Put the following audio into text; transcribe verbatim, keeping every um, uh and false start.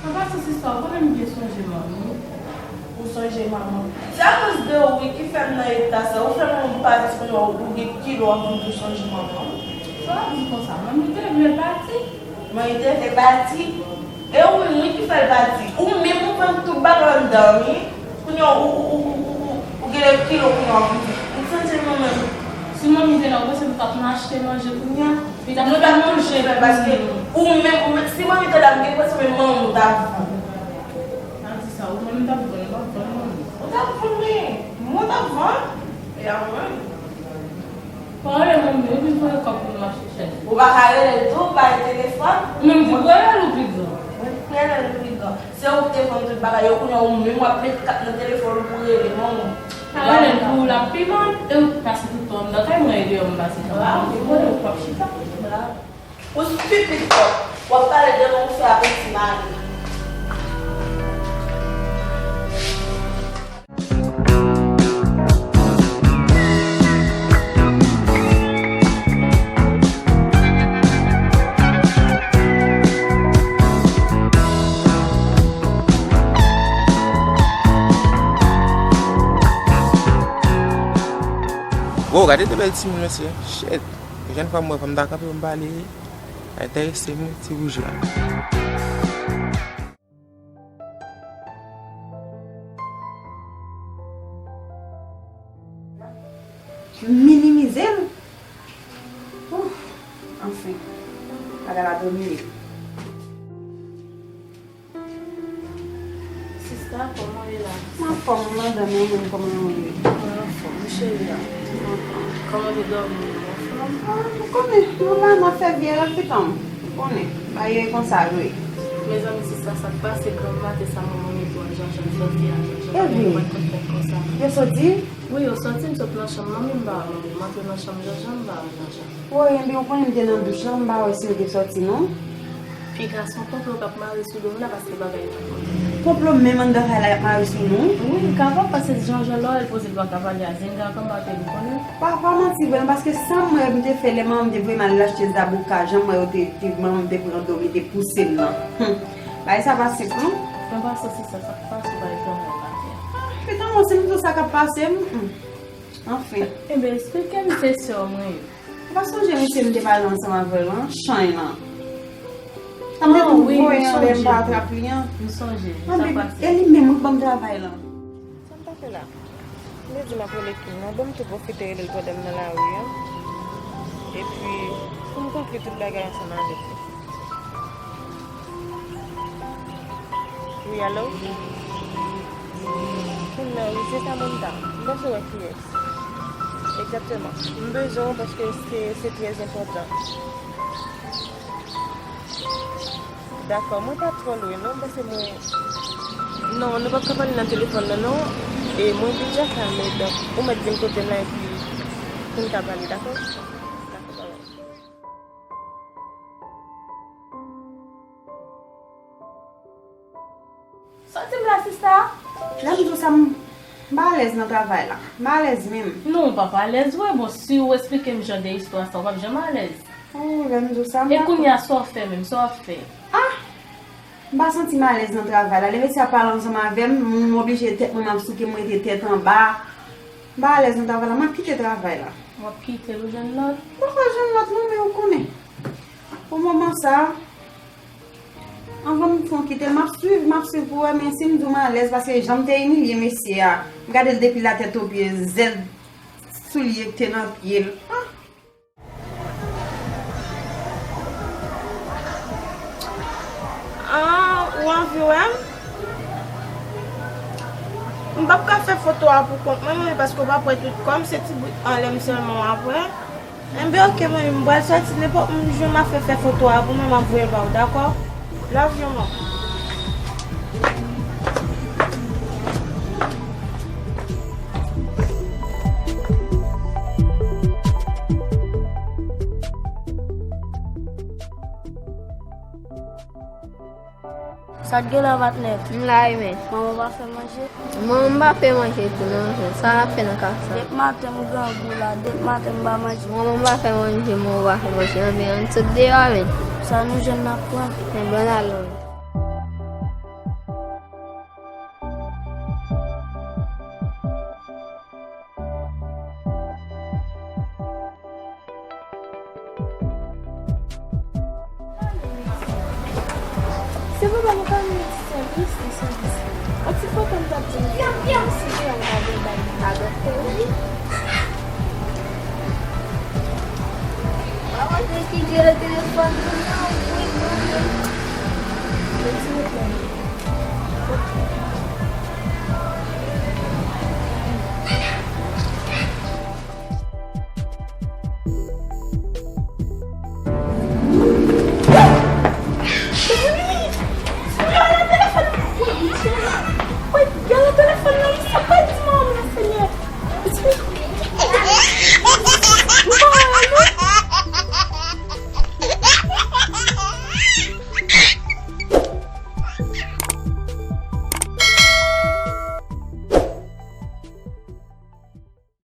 An pasan, sista, ou konnen m byen sonje manmi. Ou sonje manman. Se akoz de ou wi ki fè m nan eta sa. Ou fè manman m pati kounye a, ou gen kilo ap vin pou sonje manman m. Sa w ap di konsa? Manmi te vle pati. Manmi te vle pati. E ou menm wi ki fè l pati. Ou menm ou pran tout bagay anndan wi. Kounye a ou, ou, ou, ou, ou, ou gen lè kilo kounye a w ap di. M santi l mwen menm. Si manmi te la, ou panse m t ap nan achte manje kounye a? Li t ap fè manje pou nou. Paske ou menm, ou menm, si manmi te la, m gen enpresyon menm manman m t ap vann. Pa di sa, ou menm m t ap vann, m p ap vann manmi. Ou t ap vann wi. Mwen t ap vann. E a mwen. Pa rele manmi, ou vin voye kòb pou nou achte chèz. Ou pa ka rele l tou, ou pa gen telefòn? Ou menm ki pou rele l ou pi gran. Mwen ki rele l pi gran. Se ou ki te vann tout bagay yo, kounye a ou menm w ap met kat nan telefòn ou pou rele manman w. Pa rele l pou ou l ap pi mal, e ou pase tout tan anndan kay mwen e deyò m pase tan. Bravo. Ou konnen ou p ap chita. Bravo. Ou stupid twòp. W ap pale de manman w fè apeti mari. Wow, gade de bèl timoun mesye. Shit. Pwochèn fwa m wè fò m ta kanpe pou m pale. Enterese m wi, ti wouj la. Minimize l. Ouf, anfen, bagay la domine. Sista, kòman w ye la? Mwen anfòm, madanm, e ou menm, kòman w ye? Mwen anfòm, wi, cheri a. Mwen anfòm. Kòman w te dòmi? Ou anfòm? Ah, ou konnen, nou la, n ap fè vye rèv pitan m. Ou konnen, bagay yo e konsa vre. Mezanmi, sista, sa k pase, granm maten sa, manman mete w ak Janjan, fè fi a Janjan, pa gen pwen konfyans konsa. Yo soti? Wi, yo soti, m sot nan chanm manmi, m pa wè manmi, m antre nan chanm Janjan, m pa wè Janjan. Woy, enben, ou konnen m te nan douch lan, m pa wè si yo te soti, non. Piga se yon konplo k ap mare sou do m la, paske bagay yo pa konn. Konplo menm anndan kay la y ap mare sou nou? Wi, li kapab, paske Janjan lò, l poze dwa ka pale a Zenga, kòman te li konnen? Pa, pa manti vre, non, paske sa m wè m te fè lè manman m te voye m al achte zaboka, jan m wè yo te, te, manman m te pran do m, li te pouse m nan. Hum. Bagay sa pa senp, non. Mwen pa santi sa, sa k pase, bagay tankou atè. Ah, pitan mwen, si m di w sa k ap pase m, hum. Anfen. Enben, eksplike m, se sè w mwen ye. Ou pa sonje mesye m te pale ansanm avè l lan, Chany lan? Sa m te di w voye anlè m pa atrap li an. M sonje, sa pase. E li menm wi k ban m travay lan. Sa m ta fè la? M te di m ap rele Kim nan, bon, m tou pwofite rele l pandan m nan lari an. Epi, pou m konkli tout bagay ansanm avèk li. Wi, alo? Kim nan, wi, se Samantha. M panse w wè kiyès. Egzakteman. M bezwen w paske se, se trè enpòtan. Dakò, mwen pa twò lwen non, paske mwen, non, nou p ap ka pale nan telefòn nan non. E mwen gen Jaka, men donk, ou mèt vin kote m la epi pou n ka pale, dakò? Dakò, bye bye. Soti m la, sista. Lè m di w sa, m, m pa alèz nan travay la. M pa alèz menm. Non, w p ap alèz vre. Bon, si w esplike m jan de istwa sa, w p ap janm alèz. Oh, lè m di w sa, m pa... E kounye a, sa w fè menm? Sa w ap fè? Ah! M pa santi m alèz nan travay la. Lè mesye ap pale ansanm avè m, m oblije tèt mwen, m ap souke, m rete tèt anba. M pa alèz nan travay la, m ap kite travay la. W ap kite l, ou jwenn lòt? M poko jwenn lòt non, men ou konnen. Pou moman sa, anvan m fè yon kite l, m ap swiv, m ap swiv pou wè, men si m di w m alèz, paske jan m te imilye mesye a, m gade l depi latèt o pye, zèl soulye k te nan pye l. Ah! Ah, ou anvi wè m? M p ap ka fè foto a pou kont mwen, non, men paske w p ap wè tout kò m, se ti bout anlè m sèlman w ap wè. Enben, oke, manmi, m pral sòti, nenpòt moun jwenn m ap fè, fè foto a pou mwen, m ap voye ba w, dakò? Love you, mom. Sa k gen la, patnè? M la wi, men. Manman w pa fè manje? Manman m pa fè manje tou non, men sa l ap fè nan kay sa? Dèk maten m grangou la, dèk maten m pa manje. Manman m pa fè manje, manman w pa fè manje, anben ann sot deyò, men. Sa nou jwenn n ap pran. Men bon, n al non. Mwen pa, mwen pa vin di sèvis, di sèvis. Yon ti foto m t ap di m fè, si te yon bagay bay nan la dòktè, wi. Mwen te kite le telefòn pou mwen, wi, mwen. Yon ti foto.